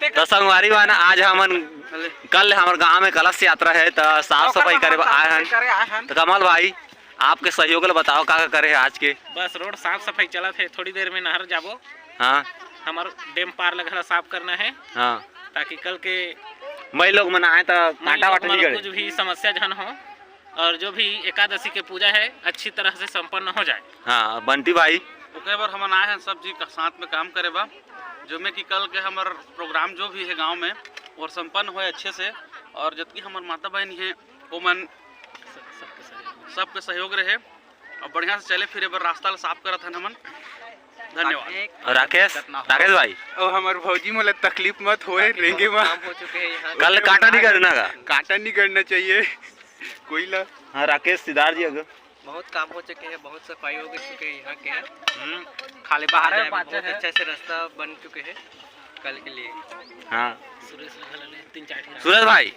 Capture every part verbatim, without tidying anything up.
तो संगवारी बा ना, आज हमन कल हमर गांव में कलश यात्रा है, तो साफ सफाई करे बर आए हन। करे आए हन। तो कमल भाई, आपके सहयोग ला बताओ, का का करे है आज के? बस रोड साफ सफाई चलत है, थोड़ी देर में नहर जाबो। हाँ। हमर डैम पार लगा साफ करना है। हाँ। ताकि कल के मई लोग मन आए तो कांटा वाटा नहीं गड़े। कुछ भी समस्या झन हो और जो भी एकादशी के पूजा है अच्छी तरह से संपन्न हो जाए। हाँ बंटी भाई। ओकरे बर हमन आए हैं सब जी का साथ में काम करे बा, जो में कि कल के हमर प्रोग्राम जो भी है गांव में और संपन्न होए अच्छे से, और जतकी हमर माता बहन है ओमन सबके सहयोग रहे और बढ़िया से चले फिरे बर रास्ता ला साफ करत हन हमन। धन्यवाद। और राकेश, राकेश भाई। और हमर भौजी मोला तकलीफ मत होए, रेंगे मा। काम हो चुके हैं यहाँ। कल कांटा नहीं करना का? कांटा नहीं करना चाहिए। कोई ला। हाँ राकेश सिद्धार्थ जी अगर। बहुत काम हो चुके हैं, बहुत सफाई हो चुके हैं यहाँ के। हम्म, खाली बाहर बाहर है, बहुत अच्छा से रास्ता बन चुके हैं कल के लिए। हाँ। सुरेश भाई।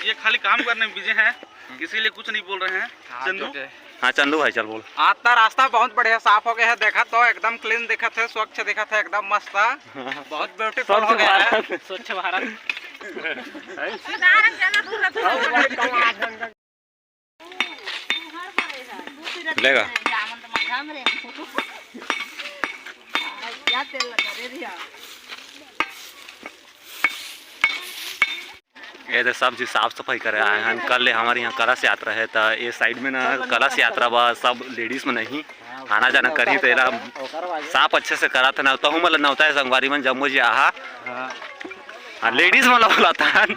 ये खाली काम करने में बिजी हैं, इसीलिए कुछ नहीं बोल रहे हैं। हाँ, चंदू? जो के। हाँ, चंदू भाई, चल बोल। आज तो रास्ता बहुत बढ़िया साफ हो गया है, देखा तो एकदम क्लीन दिखत है, स्वच्छ दिखत है, एकदम मस्त। बहुत ब्यूटीफुल हो गया है। स्वच्छ भारत। लेगा। ये तो सब चीज साफ सफाई करे आए हैं। कल ले हमारे यहाँ कलश यात्रा है, तो ये साइड में ना कलश यात्रा बा, सब लेडीज में नहीं आना जाना करी, तो एला साफ अच्छे से करा था ना। तहु मतलब नौता है संगवारी मन जम्मो जी आहा। हाँ, लेडीज मन ला बोलाथन,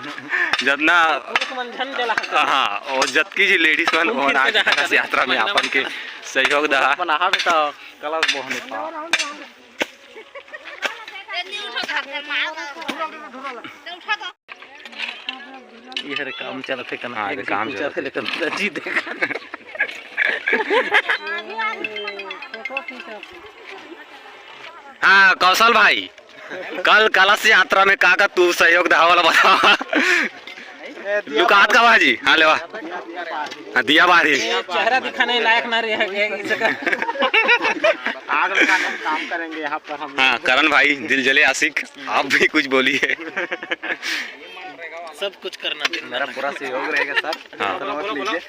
जतना पुरुष मन झन जला। हाँ, और जतकी जी लेडीज मन घूम फिर के आज जाना कलश यात्रा में अपन के सहयोग दहा। अपन आहा बेटा, कलश बोहने पा। ये हरे काम चलत हे कना, हाँ, एक ये काम झन पूछा चलत थे हे। लेकिन जी देख। हाँ, कौशल भाई, कल कलश यात्रा में का का तू सहयोग दहा वाला बता। लुकात का बाजी, हाँ लेवा। हाँ, दिया बारी। ये चेहरा दिखाने लायक ना रहे, ये इसका। आग लगाने का काम करेंगे यहाँ पर हम। हाँ, करण भाई, दिल जले आशिक, आप भी कुछ बोलिए। सब कुछ करना दिन मेरा भर। पूरा सहयोग रहेगा सर। हाँ। समझ लीजिए।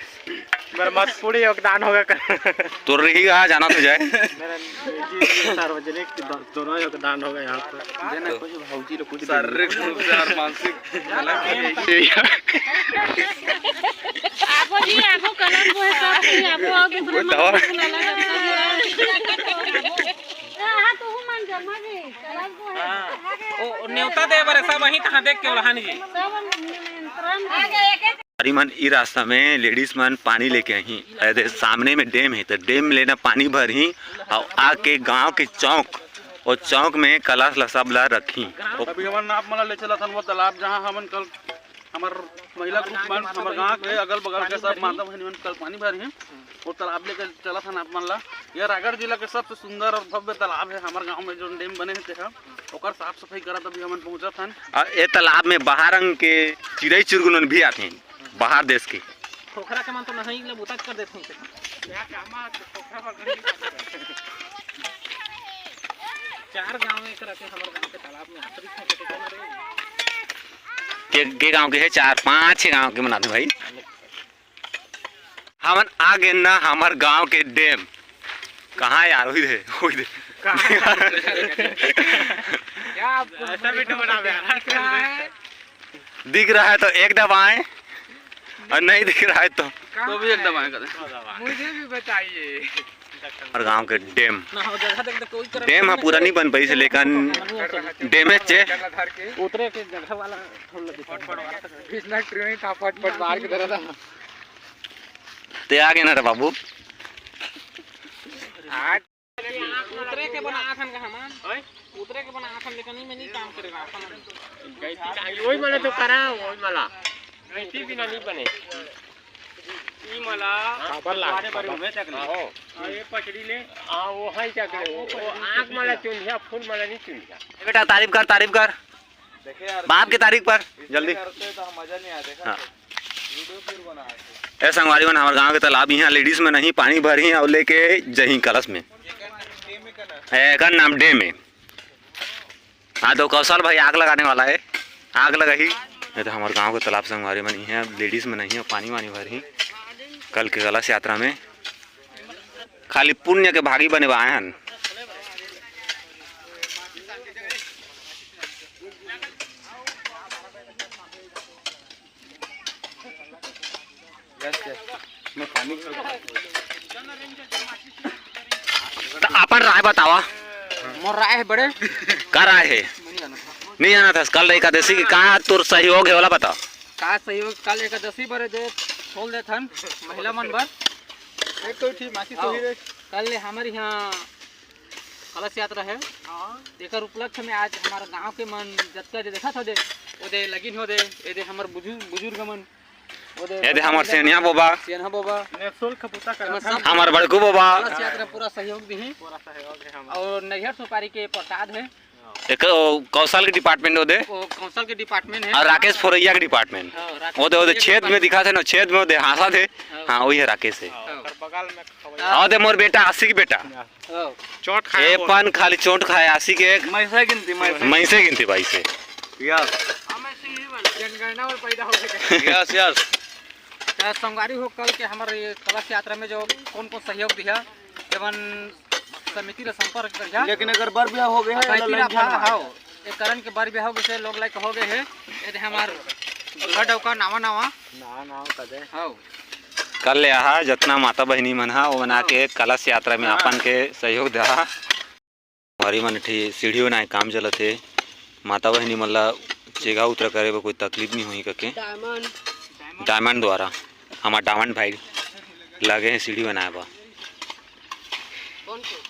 मेरा महत्वपूर्ण योगदान होगा। तो रही गा, जाना तो जाए। मेरा निजी, सार्वजनिक दो-, दोनों योगदान होगा यहाँ पर। देना कुछ भौजी लोग कुछ शारीरिक रूप से और मानसिक। आबो जी, आबो कलर को है, सब कोई आबो और दूसरे मन को बुला ला। हाँ, तू मन जमा भी, कलर को है। हाँ। ओ, न्योता दे बरे सब वहीं कहाँ देख के ओलहानी जी। सब निमंत्रण है। हमारी मन ई रास्ता में लेडीज मन पानी लेके आही। ए दे, सामने में डैम है, तो डैम लेना पानी भरही और आके गांव के चौक, और चौक में कलश ला सब ला रखी। अभी हमन आप मन ला ले चलत हन वो तालाब, जहाँ हमन कल हमर महिला ग्रुप मन, हमर गांव के अगल बगल के सब माता बहनी मन कल पानी भरही। वो तालाब लेके चलत हन आप मन ला। ये रायगढ़ जिला के सबसे सुंदर और भव्य तालाब है हमर गांव में, जो डैम बने हे तेहा, ओकर साफ सफाई करत अभी हमन पहुंचत हन। और ये तालाब में बाहर अंग के चिड़ई चुरगुन भी आथे, बाहर देश के। खोखरा के मन तो नहीं ले बुता कर देथे। चार गांव एक रखे हमर गांव के तालाब में आखिरी में के के गांव के है, चार पांच छह गांव के बनाते भाई। हमन आ गेन ना हमर गांव के डैम। कहाँ यार? वही दे, वही दे। क्या आप ऐसा वीडियो बनावे यार? दिख रहा है तो एक दबाएं और नहीं दिख रहा है तो तो भी एक दबाएं कर दे। मुझे भी बताइए। हमर गांव के डैम। ना हो, जगह देख, देख, कोई तरह डैम ह पूरा नहीं बन पाइस, लेकिन डैम हे चे। उतरे के जगह वाला थोड़ा दिखा। कृष्णा ट्रेन था, फटफट मार के धरा था। ते आ गए ना रे बाबू। आज उतरे के बना आखन का हमान। ओए? उतरे के बना आखन, लेकिन इमे नहीं काम करे आखन। गलती का, वही वाला तो करा, वही वाला। गलती बिना नहीं बने। ई मला काबर ला? बारे बारे उभे तक नहीं। आहो। आ, ये पचड़ी ले। आ, वो हाई तक ले। वो, वो आँख मला चुंधिया, फूल मला नहीं चुंधिया। बेटा, तारीफ कर, तारीफ कर। बाप की तारीफ कर, जल्दी। करते तो मजा नहीं आया, देखा हाँ। वीडियो फिर बना। ए संगवारी मन, हमर गांव के तालाब इहाँ लेडीज मन नहीं पानी भरही और लेके जही कलश में। एकर नाम डैम है। आ तो कौशल भाई आग लगाने वाला है, आग लगाही। ये तो हमारे गांव के तालाब संगवारी मन ही है, लेडीज मन ही है, पानी वानी भरही कल के कलश यात्रा में। खाली पुण्य के भागी बने बर आए हन। त अपन राय बतावा। मोर राय है बड़े। का राय है? नहीं जाना था। कल एकादशी के का तोर सहयोग है वाला बता। का सहयोग? कल एकादशी बर दे खोल देथन महिला मन बर। एक तो ठीक मासी तो ही रे। कल ले हमर यहाँ कलश यात्रा है। हाँ। एकर उपलक्ष्य में आज हमारा गांव के मन जतका जे देखत हो दे, ओ दे लगिन हो दे, ए दे हमर बुजुर्ग, बुजुर्ग मन, ओ दे ए दे हमर सेनिया बोबा। सेनिया बोबा। नेसोल खपुता एमन करत सब हन। हमर बड़कू बोबा। कलश यात्रा पूरा सहयोग दिही। पूरा सहयोग है हमर। और नैहर सुपारी के प्रसाद है। एक ओ, कौशल के डिपार्टमेंट ओ दे। ओ, कौशल के डिपार्टमेंट है। और राकेश फोरैया के डिपार्टमेंट। हाँ, राकेश ओ दे, ओ दे फोरैया के छेद में डिपार्टमेंट। दिखा थे ना, छेद में ओ दे हाँसा थे। हाँ। हाँ, वही है राकेश है। हाँ। ओकर बगल में खवैया। हाँ। ओ दे मोर बेटा, आशिक बेटा। हाँ। चोट खाए ए बोल। पन खाली चोट खाए, आशिक एक। मैं से गिनती, मैं से। मैं से गिनती भाई से। यस। जनगणना में पैदा हो गए। Yes, yes. त संगवारी हो, कल के हमर ये कलश यात्रा में जो कौन कौन सहयोग दिया, जवन समिति ला संपर्क करिया। लेकिन अगर बर बिहाव हो गए है, अगर लड़ाई बिहाव झगड़ा हो, एक कारण के बर बिहाव हो गए, लोग लाइक हो गए है, यदि हमार दूल्हा डौका नावा नावा। ना, ना, कदे। हाँ। कर ले आहा, जतना माता बहिनी मन हा, वो बना के कलश यात्रा में हाँ। अपन के सहयोग दहा। हमारी मन ठी सीढ़ी बनाए काम चलत हे। माता बहिनी मन ला चेगा उतरा करे बर कोई तकलीफ नहीं होही कके। डायमंड। डायमंड द्वारा हमार डायमंड भाई लगे हैं सीढ़ी बनाए बर। कौन के?